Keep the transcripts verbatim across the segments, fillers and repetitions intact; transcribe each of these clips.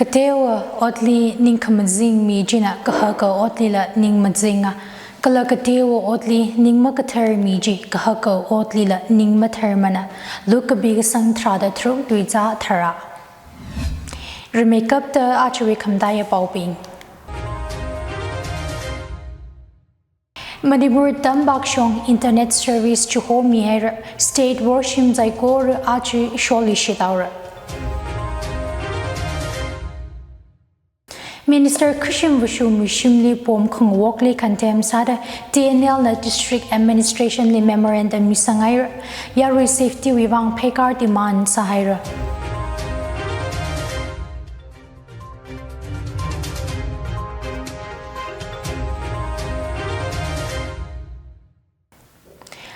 Kateowa otli ning khamazing mi china kahaka otlila ning mazinga, kala kateowa otli ning makathar mi chi kahaka otlila ning matharmana. Luke kapi kasang tharāda tharuk tuizā tharā. Rimeikapta achiwui khamataiya paobing. Manipur tampak shong internet service chihomi haira, state worshim saikora achi sholi shithaora. Minister Khushim Vashum wui shimli pom khangawokli condemn sāda T N L na district administration li memorandum misang haira, yarui safety wui vang pheikar demand sāhaira.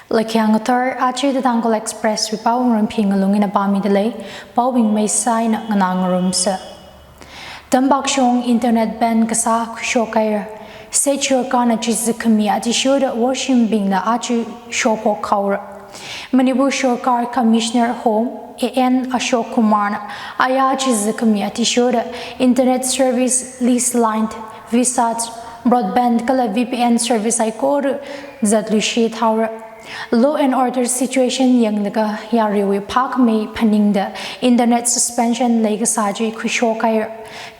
Laikhia ngathor, achi The Tangkhul Express wui pao ngarum phi ngalung eina pāmida lei, paobing maisaina nganā ngarumsa. Tampak shong internet ban kasā khuishok haira, state sorkarna chizakhami athishurda worshimbingla achi shophok haora. Manipur Sorkar Commissioner Home, A N Ashok Kumar na aya chizakhami athishurda internet service lease line, VSAT, broadband kala V P N service saikora zatluishit haora. Law and order situation yanglaga yaruiwui phākhamei phaningda internet suspension leikasā chi khuishok haira.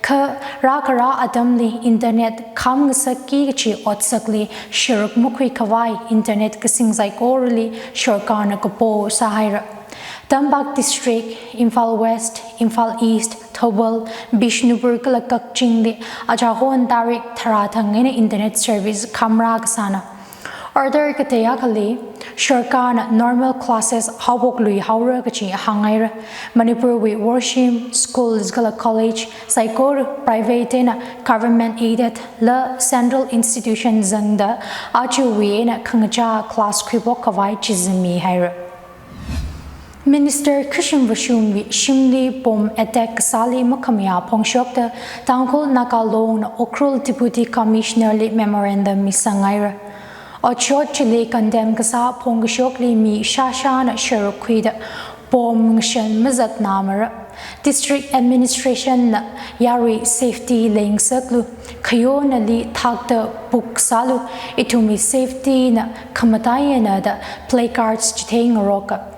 Kha rākharā atamli internet kham ngasakki kachi otsakli sharuk makhui khavai internet kasing saikorali sorkarna kapo sāhaira. Tampak District, Imphal West, Imphal East, Thoubal, Bishnupur kala Kakching li achahon tarik tharā thang eina internet service khamrā kasāna. Order katei akhali sorkarna normal classes haophok lui haora kachi hānghaira. Manipur wui worshim, schools kala college saikora private eina government aided la central institution zangda achiwui eina khangachā class khuiphok khavai chizami haira. Minister Khushim Vashum wui shimli bomb attack kasāli makhamayā phongshokta Tangkhul Naga Long na Ukhrul Deputy Commissioner li memorandum misang haira. Otshot chili condemn kasā phongkashokli mi shāshāna sharuk khuida bomb ngashan mazatna mara. District administration na yarui safety leingasaklu, khayonali thakta book sālu, ithumwui safety na khamataiya na da placards chithei ngaroka.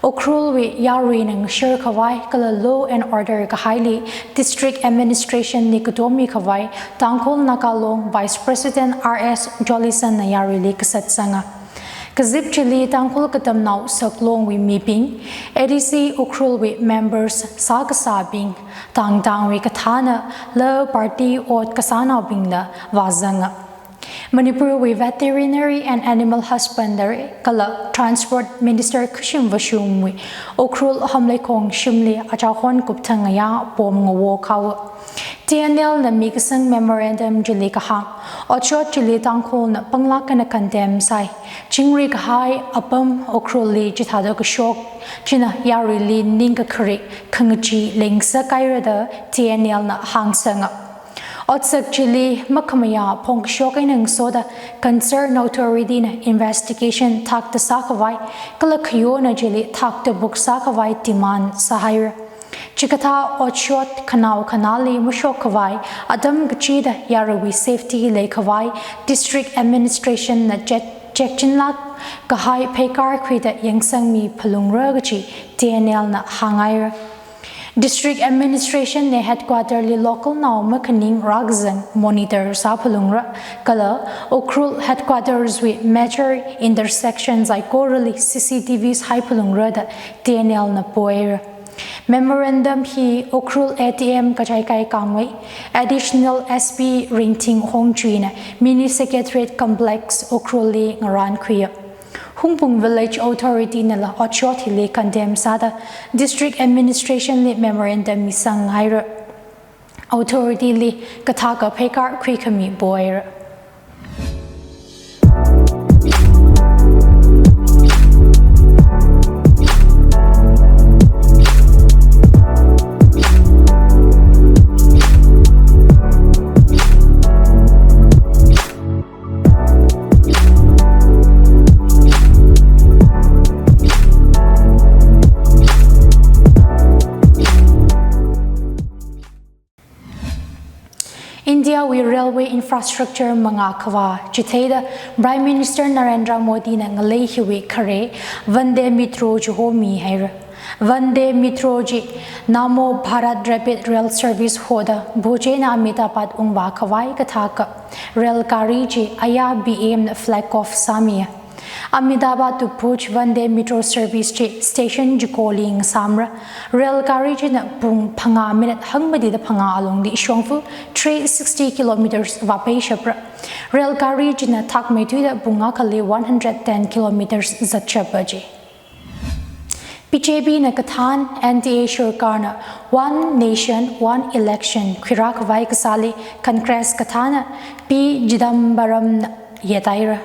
Ukhrul wui yaruina ngashar khavai kala law and order kahaili district administration li katomi khavai Tangkhul Naga Long Vice President R S Jolison na yaruili kasat sanga. Kazip chili Tangkhul Katamnao Saklong wui mibing, A D C Ukhrul wui members sākasābing, tang tangwui kathāna la party ot kasānaobingla vāzanga. Manipur wui Veterinary and Animal Husbandry kala Transport Minister Khushim Vashum wui Ukhrul Hamleikhong shimli achahon kupthang ngayā bomb ngawok haowa. T N L na mikasang memorandum chili kahāng, otshot chili Tangkhulna panglāk eina condemn sai. Chingri kahai apam Ukhrul li chithāda kashok china yaruili ningkakharik khangachee leingasak haira da T N L na hāngsanga. Otsak chili makhamayā phongkashok eina ngasoda concerned authority na investigation thakta sākhavai kala khayona chili thakta book sākhavai demand sāhaira. Chikathā otshot khanao khanāli mashok khavai, atam kachida yaruiwui safety leikhavai district administration na check, check chinlāk kahai pheikar khuida yangsangmi phalungra kachi T N L na hānghaira. District administration na headquarter li local nao makhaning rākazang monitor sāphalungra, kala Ukhrul headquarters wui major intersection saikorali C C T Vs haiphalungra da T N L na pohaira. Memorandum hi Ukhrul A D M Kachaikai Kangmei, Additional S P Ringthing Hongchuina Mini Secretariat Complex Ukhrul li ngarānkhuiya. Hungpung Village Authority nala otshot hili condemn sāda district administration li memorandum misang haira. Authority li kathāka pheikar khuikhami pohaira. railway infrastructure mangā khavā chitheida Prime Minister Narendra Modi na ngalei hiwui khare Vande Metro chi homihaira. Vande Metro chi Namo Bharat Rapid Rail Service hoda bhojena Ahmedabad ungvā khavai kathaka rail gari chi aya B M na flag off sāmiya. Ahmedabad to Bhuj Vande Metro service chi station chikoli ngasāmra. Rail gari china pung phangā minute hangmati da phangā alungli shongfa three sixty kilometers vāpeishapra. Rail gari china thakmeithuida pung akhali one hundred ten kilometers zatshapa chi. B J P na kathān N D A sorkarna One Nation, One Election khuirā khavai kasāli Congress kathāna P Chidambaram na yetaira.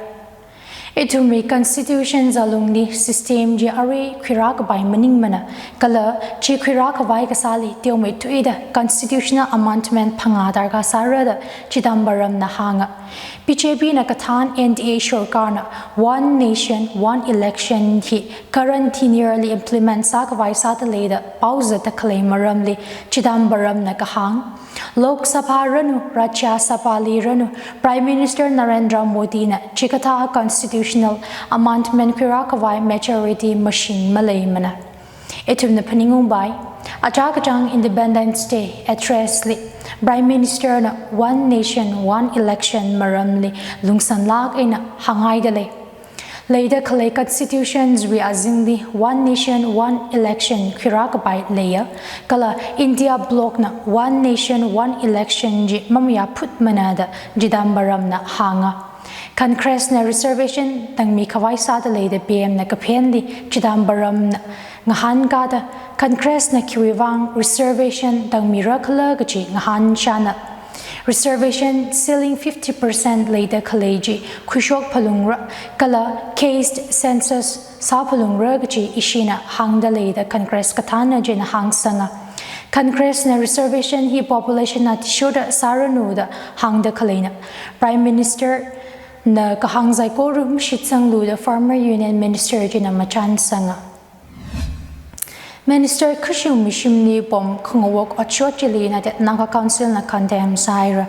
Ithumwui constitution zalungli system chi arui khuirā kapai maningmana, kala chi khuirā khavai kasāli teomeithuida constitutional amendment phangā darkar sāra da Chidambaram na hānga. B J P na kathān N D A sorkarna One Nation, One Election hi current tenure li implement sākhavai sāda leida pao zatda khalei maramli Chidambaram na kahāng, Lok Sabha ranu, Rajya Sabha li ranu, Prime Minister Narendra Modi na chikathā constitutional amendment khuirā khavai majority mashing maleimana. Ithumna phaningungpai, achā kachāng Independence Day address li Prime Minister na One Nation, One Election maramli lungsanlāk eina hānghaida lei. Leida khalei constitutions wui azingli One Nation, One Election khuirā kapai leiya, kala India bloc na One Nation, One Election chi mamayāphutmana da Chidambaram na hānga. Congress na reservation tangmi khavai sāda leida P M na kaphenli Chidambaram na ngahānkada, Congress na khiwuivang reservation tangmira khala kachi ngahānshana. Reservation ceiling fifty percent leida khalei chi khuishok phalungra, kala caste census sāphalungra kachi ishina hāngda leida Congress kathāna china hāngsanga. Congress na reservation hi population athishurda sāranu da hāngda khaleina. Prime Minister na kahāng saikora mashitsanglu da former Union Minister china machānsanga. Minister Khushing Mishim li pom khangawok otshot chili United Naga Council na condemn sāhaira.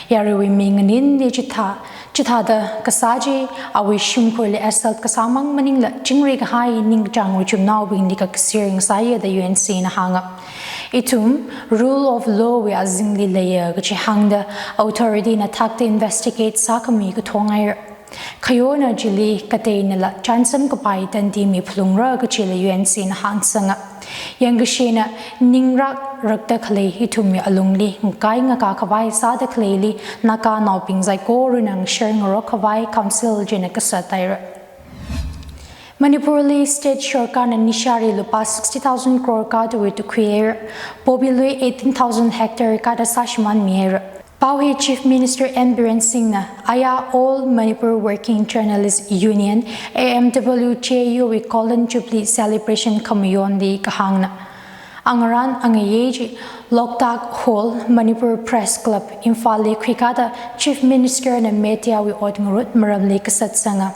Yaruiwui mi nganinli chithā, chithāda kasā chi awui shimkhurli assault kasāmang maningla chingri kahai ningkachāng richumnaobingli kakasir ngasāya da U N C na hānga. Ithum rule of law wui azingli leiya kachi hāngda authority na thakta investigate sākhami kathong haira. Khayona chili kateinala chānsam kapai tandi miphalungra kachila U N C na hāngsanga. Yangkashina ningrak rakda khalei ithumwui alungli ngakai ngaka khavai sāda khaleili Naganaobing saikorana share ngarok khavai Council china kasat haira. Manipur li state sorkarna nishāli lupā sixty thousand crore kathāwui tukhui haira. Poppy lui eighteen thousand hectare kathā sāshimānmi haira. Pao hi Chief Minister N Biren Singh na aya All Manipur Working Journalists Union, A M W J U wui Golden Jubilee Celebration khamayonli kahāngna. Angarān angayei chi Loktak Hall, Manipur Press Club, Imphal li khuikada Chief Minister na media wui ot ngarut maramli kasatsanga.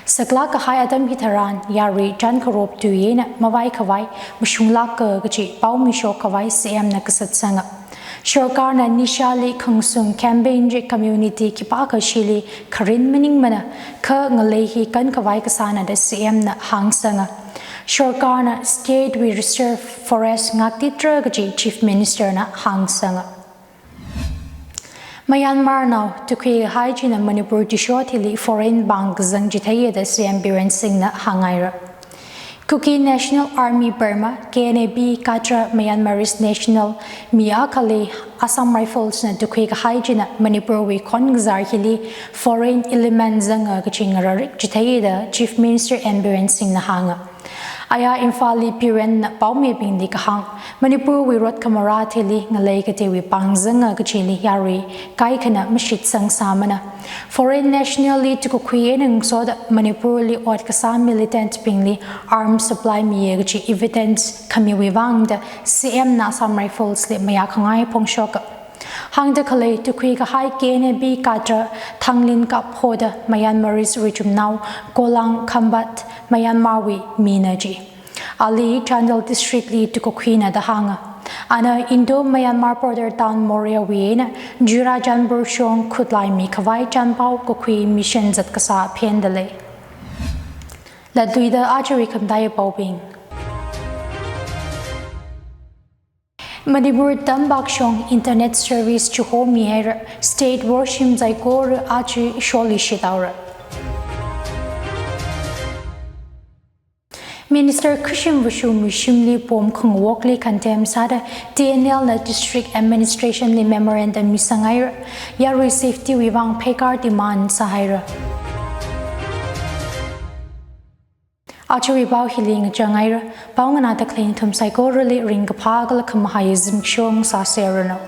Saklāk kahai atam hitharan yarui chān kharop tui eina mavai khavai mashunglāka kachi pao mishok khavai C M na kasatsanga. Sorkarna nishāli khangasung campaign chi community khipākhashili kharin maningmana, kha ngalei hi kankhavai kasāna da C M na hāngsanga. Sorkarna state wui reserve forest ngaktitra kachi Chief Minister na hāngsanga. Myanmar nao tukhui kahai china Manipur tuishot hili foreign pāng kazang chitheiya da C M Biren Singh na hānghaira. Kuki National Army Burma, K N A B Katra Myanmarese National mi akhali Assam Rifles na tukhui kahai china Manipur wui khon kazar hili foreign element zanga kachi ngararik chitheiya da Chief Minister N Biren Singh na hānga. Aya Imphal li Biren na paomibingli kahāng, Manipur wui rot khamarā thili ngalei kateiwui pāng zanga kachili yarui kaikhana mashitsang sāmana. Foreign national li tukakhui eina ngasoda Manipur li ot kasā militant bingli arm supply miya kachi evidence khamiwui vangda C M na Assam Rifles li mayākhangai phongshoka. Hāngda khalei tukhui kahai K N A B cadre Thanglin Kap hoda Myanmarese richumnao Golang Khambat Myanmar wui mina chi. Ali Chandel District li tukakhuina da hānga. Ana Indo-Myanmar border town Moreh wui eina Churachandpur shong khutlai mikhavai chanpao kakhui mission zat kasā phendalei. Latluida ajawui khamataiya paobing. Manipur tampak shong internet service chihomi haira, state worshim saikora aja sholi shitaora. Minister Khashim Vashum wui shimli pom khangawokli condemn sāda T N L na district administration li memorandum misanghaira, yarui safety wui vang pheikar demand sāhaira. Ajawui pao hili ngachanghaira, pao nganāda khalei nathum saikorali ringkaphā kala khamahai zimiksho sāseranu.